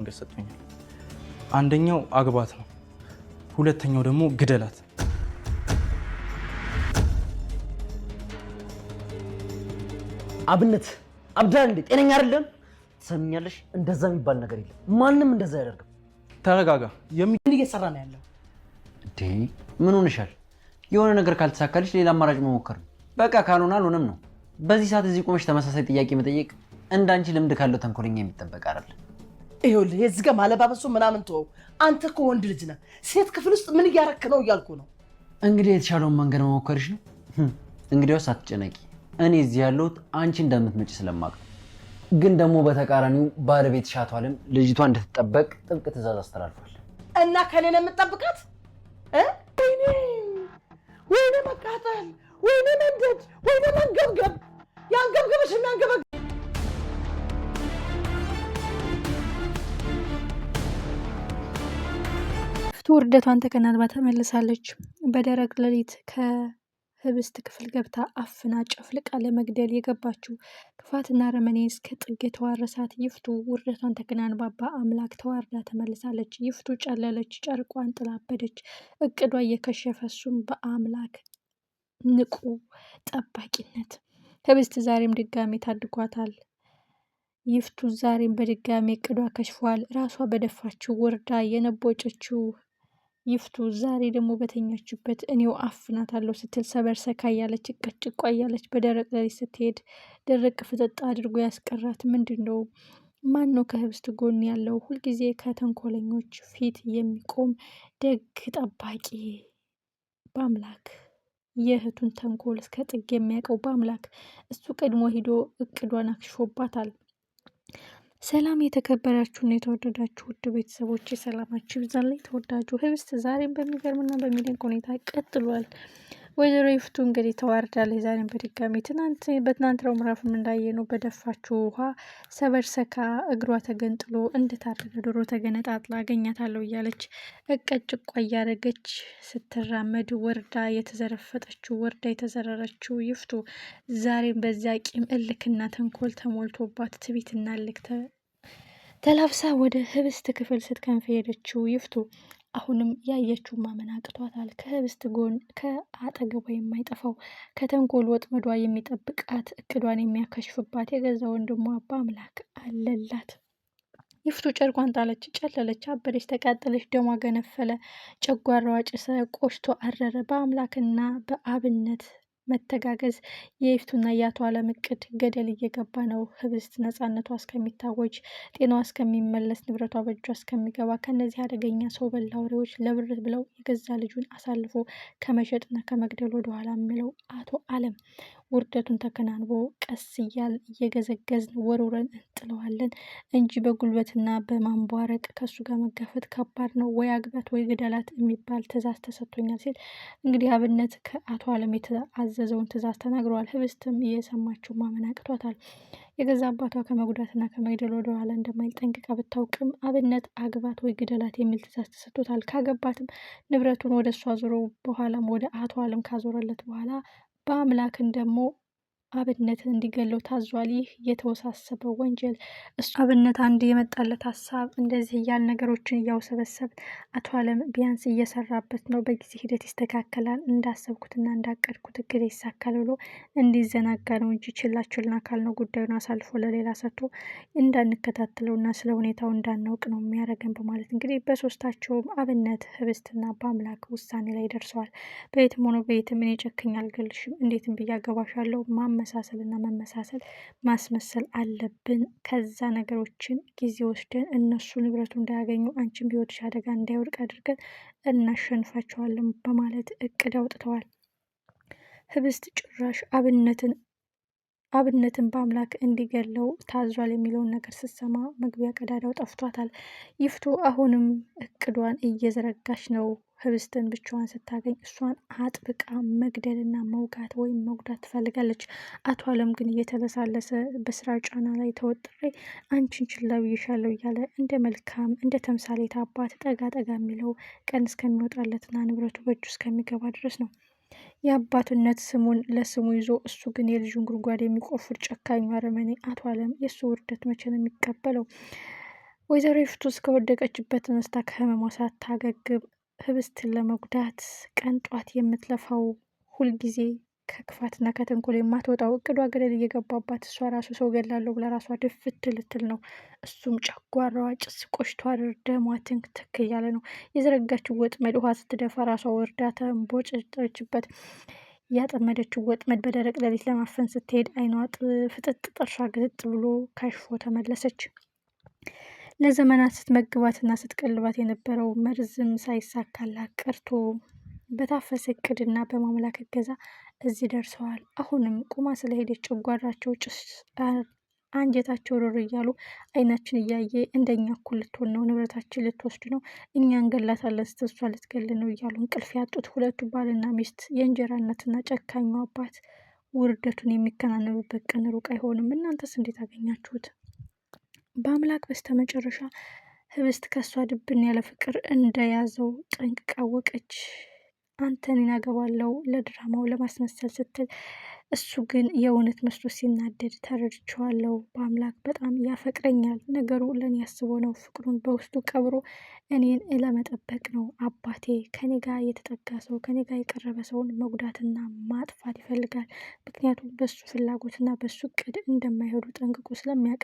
መንገድ ሰጥቶኛል። አንደኛው አግባት ነው፣ ሁለተኛው ደግሞ ግደላት። አብነት አብዳል እንዴ? ጤነኛ አይደለም። ትሰሚኛለሽ? እንደዛ የሚባል ነገር የለም። ማንም እንደዛ አያደርግም። ተረጋጋ። ምን እየሰራ ነው ያለው? እንዴ ምን ሆነሻል? የሆነ ነገር ካልተሳካልሽ ሌላ አማራጭ መሞከር ነው። በቃ ካልሆነ አልሆነም ነው። በዚህ ሰዓት እዚህ ቆመሽ ተመሳሳይ ጥያቄ መጠየቅ እንዳንቺ ልምድ ካለው ተንኮለኛ የሚጠበቅ አይደለም። ይኸውልህ የዚህ ጋር ማለባበሱ ምናምን ተወው። አንተ እኮ ወንድ ልጅ ነህ። ሴት ክፍል ውስጥ ምን እያረክ ነው እያልኩ ነው። እንግዲህ የተሻለውን መንገድ መሞከርሽ ነው። እንግዲያውስ አትጨነቂ። እኔ እዚህ ያለሁት አንቺ እንደምትመጪ ስለማውቅ ነው። ግን ደግሞ በተቃራኒው ባለቤትሽ አቶ አለም ልጅቷ እንድትጠበቅ ጥብቅ ትዕዛዝ አስተላልፏል። እና ከኔ ነው የምትጠብቃት? ወይኔ ወይኔ መቃጠል፣ ወይኔ መንደድ፣ ወይኔ መንገብገብ። ያንገብገብሽ የሚያንገበግ ይፍቱ ውርደቷን ተከናንባ ተመልሳለች። በደረቅ ሌሊት ከህብስት ክፍል ገብታ አፍና ጨፍልቃ ለመግደል የገባችው ክፋትና ረመኔ እስከ ጥግ የተዋረሳት ይፍቱ ውርደቷን ተከናንባ በአምላክ ተዋርዳ ተመልሳለች። ይፍቱ ጨለለች፣ ጨርቋን ጥላበደች። እቅዷ እየከሸፈ እሱም በአምላክ ንቁ ጠባቂነት ህብስት ዛሬም ድጋሜ ታድጓታል። ይፍቱ ዛሬም በድጋሜ እቅዷ ከሽፏል። ራሷ በደፋችው ወርዳ የነቦጨችው ይፍቱ ዛሬ ደግሞ በተኛችበት እኔው አፍናታለሁ ስትል ሰበር ሰካ እያለች ቀጭቋ እያለች በደረቅ ሌሊት ስትሄድ ደረቅ ፍጥጥ አድርጎ ያስቀራት ምንድን ነው? ማን ነው ከህብስት ጎን ያለው? ሁልጊዜ ከተንኮለኞች ፊት የሚቆም ደግ ጠባቂ በአምላክ የእህቱን ተንኮል እስከ ጥግ የሚያውቀው በአምላክ እሱ ቀድሞ ሂዶ እቅዷን አክሽፎባታል። ሰላም የተከበራችሁና የተወደዳችሁ ውድ ቤተሰቦች ሰላማችሁ ይብዛልኝ። ተወዳጁ ህብስት ዛሬም በሚገርምና በሚደንቅ ሁኔታ ቀጥሏል። ወይዘሮ ይፍቱ እንግዲህ ተዋርዳለች። ዛሬም በድጋሚ ትናንት በትናንትናው ምዕራፍም እንዳየነው በደፋችው ውሃ ሰበር ሰካ እግሯ ተገንጥሎ እንደታረደ ዶሮ ተገነጣጥላ አገኛታለሁ እያለች እቀጭቋ እያደረገች ስትራመድ ወርዳ የተዘረፈጠችው ወርዳ የተዘረረችው ይፍቱ ዛሬም በዚያ ቂም እልክና ተንኮል ተሞልቶባት ትቢትና እልክ ተላብሳ ወደ ህብስት ክፍል ስትከንፍ ሄደችው ይፍቱ አሁንም ያየችው ማመን አቅቷታል። ከህብስት ጎን ከአጠገቧ የማይጠፋው ከተንኮል ወጥመዷ የሚጠብቃት እቅዷን የሚያከሽፍባት የገዛ ወንድሟ በአምላክ አለላት። ይፍቱ ጨርቋን ጣለች፣ ጨለለች፣ አበደች፣ ተቃጠለች፣ ደሟ ገነፈለ፣ ጨጓራዋ ጭሰ፣ ቆሽቶ አረረ። በአምላክና በአብነት መተጋገዝ የይፍቱና የአቶ አለም እቅድ ገደል እየገባ ነው። ህብስት ነጻነቷ እስከሚታወጅ፣ ጤናዋ እስከሚመለስ፣ ንብረቷ በእጇ እስከሚገባ ከእነዚህ አደገኛ ሰው በላ አውሬዎች ለብር ብለው የገዛ ልጁን አሳልፎ ከመሸጥና ከመግደል ወደኋላ የሚለው አቶ አለም ውርደቱን ተከናንቦ ቀስ እያል እየገዘገዝን ወርውረን እንጥለዋለን እንጂ በጉልበትና በማንቧረቅ ከእሱ ጋር መጋፈጥ ከባድ ነው። ወይ አግባት ወይ ግደላት የሚባል ትዕዛዝ ተሰጥቶኛል ሲል እንግዲህ አብነት ከአቶ አለም የተአዘዘውን ትዕዛዝ ተናግረዋል። ህብስትም እየሰማችው ማመን አቅቷታል። የገዛ አባቷ ከመጉዳትና ከመግደል ወደኋላ እንደማይል ጠንቅቃ ብታውቅም አብነት አግባት ወይ ግደላት የሚል ትዕዛዝ ተሰጥቶታል። ካገባትም ንብረቱን ወደ እሷ ዞሮ በኋላም ወደ አቶ አለም ካዞረለት በኋላ በአምላክን ደግሞ አብነትን እንዲገለው ታዟል። ይህ የተወሳሰበ ወንጀል እሱ አብነት አንድ የመጣለት ሀሳብ እንደዚህ እያል ነገሮችን እያውሰበሰብ አቶ አለም ቢያንስ እየሰራበት ነው፣ በጊዜ ሂደት ይስተካከላል፣ እንዳሰብኩትና እንዳቀድኩት እቅድ ይሳካል ብሎ እንዲዘናጋ ነው እንጂ ችላችልና አካል ነው ጉዳዩን አሳልፎ ለሌላ ሰጥቶ እንዳንከታተለውና ስለ ሁኔታው እንዳናውቅ ነው የሚያደርገን በማለት እንግዲህ በሶስታቸውም አብነት ህብስትና በአምላክ ውሳኔ ላይ ደርሰዋል። በየትም ሆኖ በየትም እኔ ጨክኝ አልገልሽም፣ እንዴትም ብዬ አገባሻለሁ ማመሳሰልና መመሳሰል ማስመሰል አለብን። ከዛ ነገሮችን ጊዜ ወስደን እነሱ ንብረቱ እንዳያገኙ አንቺን ሕይወትሽ አደጋ እንዳይወድቅ አድርገን እናሸንፋቸዋለን በማለት እቅድ አውጥተዋል። ህብስት ጭራሽ አብነትን አብነትን በአምላክ እንዲገለው ታዟል የሚለውን ነገር ስትሰማ መግቢያ ቀዳዳው ጠፍቷታል። ይፍቱ አሁንም እቅዷን እየዘረጋች ነው። ህብስትን ብቻዋን ስታገኝ እሷን አጥብቃ መግደልና መውጋት ወይም መጉዳት ትፈልጋለች። አቶ አለም ግን እየተለሳለሰ በስራ ጫና ላይ ተወጥሬ አንቺን ችላ ብዬሻለሁ እያለ እንደ መልካም እንደ ተምሳሌት አባት ጠጋ ጠጋ የሚለው ቀን እስከሚወጣለትና ንብረቱ በእጁ እስከሚገባ ድረስ ነው። የአባትነት ስሙን ለስሙ ይዞ እሱ ግን የልጁን ጉድጓድ የሚቆፍር ጨካኙ አረመኔ አቶ አለም የእሱ ውርደት መቼ ነው የሚቀበለው? ወይዘሮ ይፍቱ እስከወደቀችበት ተነስታ ከህመሟ ሳታገግም ህብስትን ለመጉዳት ቀን ጧት የምትለፋው ሁልጊዜ ከክፋትና ከተንኮል የማትወጣው እቅዷ ገደል እየገባባት እሷ ራሱ ሰው ገላለሁ ብላ ራሷ ድፍት ልትል ነው። እሱም ጨጓራዋ ጭስ ቆሽቷ ደሟ ትንክትክ እያለ ነው። የዘረጋችው ወጥመድ ውሃ ስትደፋ ራሷ ወርዳ ተንቦጭጨችበት። ያጠመደችው ወጥመድ በደረቅ ሌሊት ለማፈን ስትሄድ አይኗ ፍጥጥ ጥርሷ ግጥጥ ብሎ ከሽፎ ተመለሰች። ለዘመናት ስትመግባትና ስትቀልባት የነበረው መርዝም ሳይሳካላት ቀርቶ በታፈሰ እቅድና በማምላክ እገዛ እዚህ ደርሰዋል። አሁንም ቁማ ስለሄደች ጨጓራቸው ጭስ አንጀታቸው ሮር እያሉ አይናችን እያየ እንደኛ እኩል ልትሆን ነው፣ ንብረታችን ልትወስድ ነው፣ እኛ እንገላታለን ስትል እሷ ልትገል ነው እያሉ እንቅልፍ ያጡት ሁለቱ ባልና ሚስት የእንጀራ እናትና ጨካኙ አባት ውርደቱን የሚከናነቡበት ቀን ሩቅ አይሆንም። እናንተስ እንዴት አገኛችሁት? በአምላክ በስተመጨረሻ ህብስት ከእሷ ድብን ያለ ፍቅር እንደያዘው ጠንቅቃ አወቀች። አንተን አገባለው ለድራማው ለማስመሰል ስትል እሱ ግን የእውነት መስሎ ሲናደድ ተረድቼዋለሁ። በአምላክ በጣም ያፈቅረኛል። ነገሩ ለእኔ አስቦ ነው። ፍቅሩን በውስጡ ቀብሮ እኔን ለመጠበቅ ነው። አባቴ ከኔ ጋር የተጠጋ ሰው ከኔ ጋር የቀረበ ሰውን መጉዳትና ማጥፋት ይፈልጋል። ምክንያቱም በሱ ፍላጎትና በሱ እቅድ እንደማይሄዱ ጠንቅቆ ስለሚያውቅ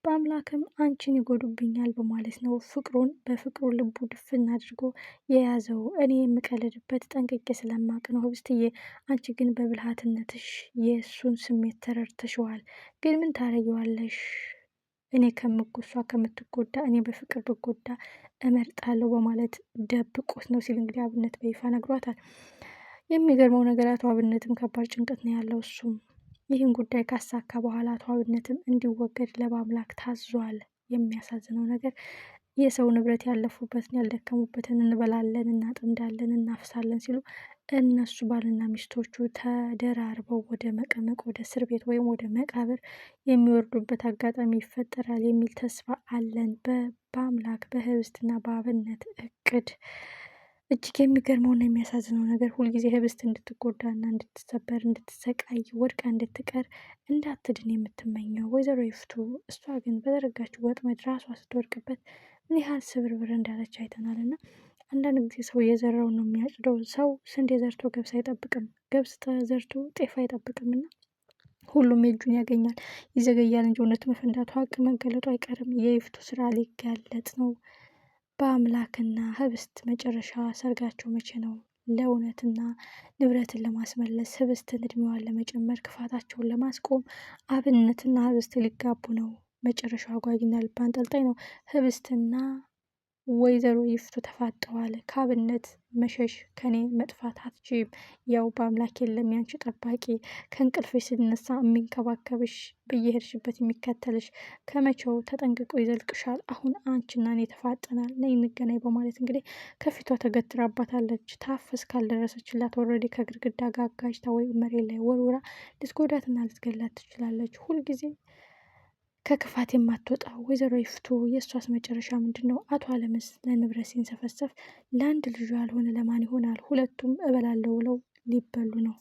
በአምላክም አንቺን ይጎዱብኛል በማለት ነው ፍቅሩን በፍቅሩ ልቡ ድፍን አድርጎ የያዘው። እኔ የምቀልድበት ጠንቅቄ ስለማቅ ነው ህብስትዬ። አንቺ ግን በብልሃትነትሽ የእሱን ስሜት ተረድተሽዋል። ግን ምን ታረጊዋለሽ? እኔ ከምጎሷ ከምትጎዳ እኔ በፍቅር ብጎዳ እመርጣለሁ በማለት ደብቆት ነው ሲል እንግዲህ አብነት በይፋ ነግሯታል። የሚገርመው ነገር አቶ አብነትም ከባድ ጭንቀት ነው ያለው። እሱም ይህን ጉዳይ ካሳካ በኋላ አቶ አብነትም እንዲወገድ ለበአምላክ ታዟል። የሚያሳዝነው ነገር የሰው ንብረት ያለፉበትን ያልደከሙበትን እንበላለን፣ እናጠምዳለን፣ እናፍሳለን ሲሉ እነሱ ባልና ሚስቶቹ ተደራርበው ወደ መቀመቅ ወደ እስር ቤት ወይም ወደ መቃብር የሚወርዱበት አጋጣሚ ይፈጠራል የሚል ተስፋ አለን። በአምላክ በህብስትና በአብነት እቅድ እጅግ የሚገርመውና የሚያሳዝነው ነገር ሁልጊዜ ህብስት እንድትጎዳና እንድትሰበር እንድትሰቃይ ወድቃ እንድትቀር እንዳትድን የምትመኘው ወይዘሮ ይፍቱ፣ እሷ ግን በዘረጋችው ወጥመድ ራሷ ስትወድቅበት ምን ያህል ስብርብር እንዳለች አይተናል። እና አንዳንድ ጊዜ ሰው የዘራውን ነው የሚያጭደው። ሰው ስንዴ ዘርቶ ገብስ አይጠብቅም፣ ገብስ ተዘርቶ ጤፍ አይጠብቅም። እና ሁሉም የእጁን ያገኛል። ይዘገያል እንጂ እውነት መፈንዳቱ ሀቅ መገለጡ አይቀርም። የይፍቱ ስራ ሊጋለጥ ነው። በአምላክና ህብስት መጨረሻ ሰርጋቸው መቼ ነው? ለእውነትና ንብረትን ለማስመለስ ህብስትን እድሜዋን ለመጨመር ክፋታቸውን ለማስቆም አብነትና ህብስት ሊጋቡ ነው። መጨረሻው አጓጊና ልብ አንጠልጣይ ነው። ህብስትና ወይዘሮ ይፍቱ ተፋጠዋል። ከአብነት መሸሽ ከኔ መጥፋት አትችይም። ያው በአምላክ የለም ያንቺ ጠባቂ ከእንቅልፍሽ ስነሳ የሚንከባከብሽ በየሄድሽበት የሚከተልሽ ከመቼው ተጠንቅቆ ይዘልቅሻል። አሁን አንቺና እኔ ተፋጠናል፣ ነይ እንገናኝ በማለት እንግዲህ ከፊቷ ተገትራባታለች። ታፍስ ካልደረሰችላት already ከግድግዳ ጋር አጋጭታ ወይ መሬት ላይ ወርውራ ልትጎዳትና ልትገላት ትችላለች። ሁልጊዜ ከክፋት የማትወጣው ወይዘሮ ይፍቱ የእሷስ መጨረሻ ምንድን ነው? አቶ አለምስ ለንብረት ሲንሰፈሰፍ ለአንድ ልጁ ያልሆነ ለማን ይሆናል? ሁለቱም እበላለሁ ብለው ሊበሉ ነው።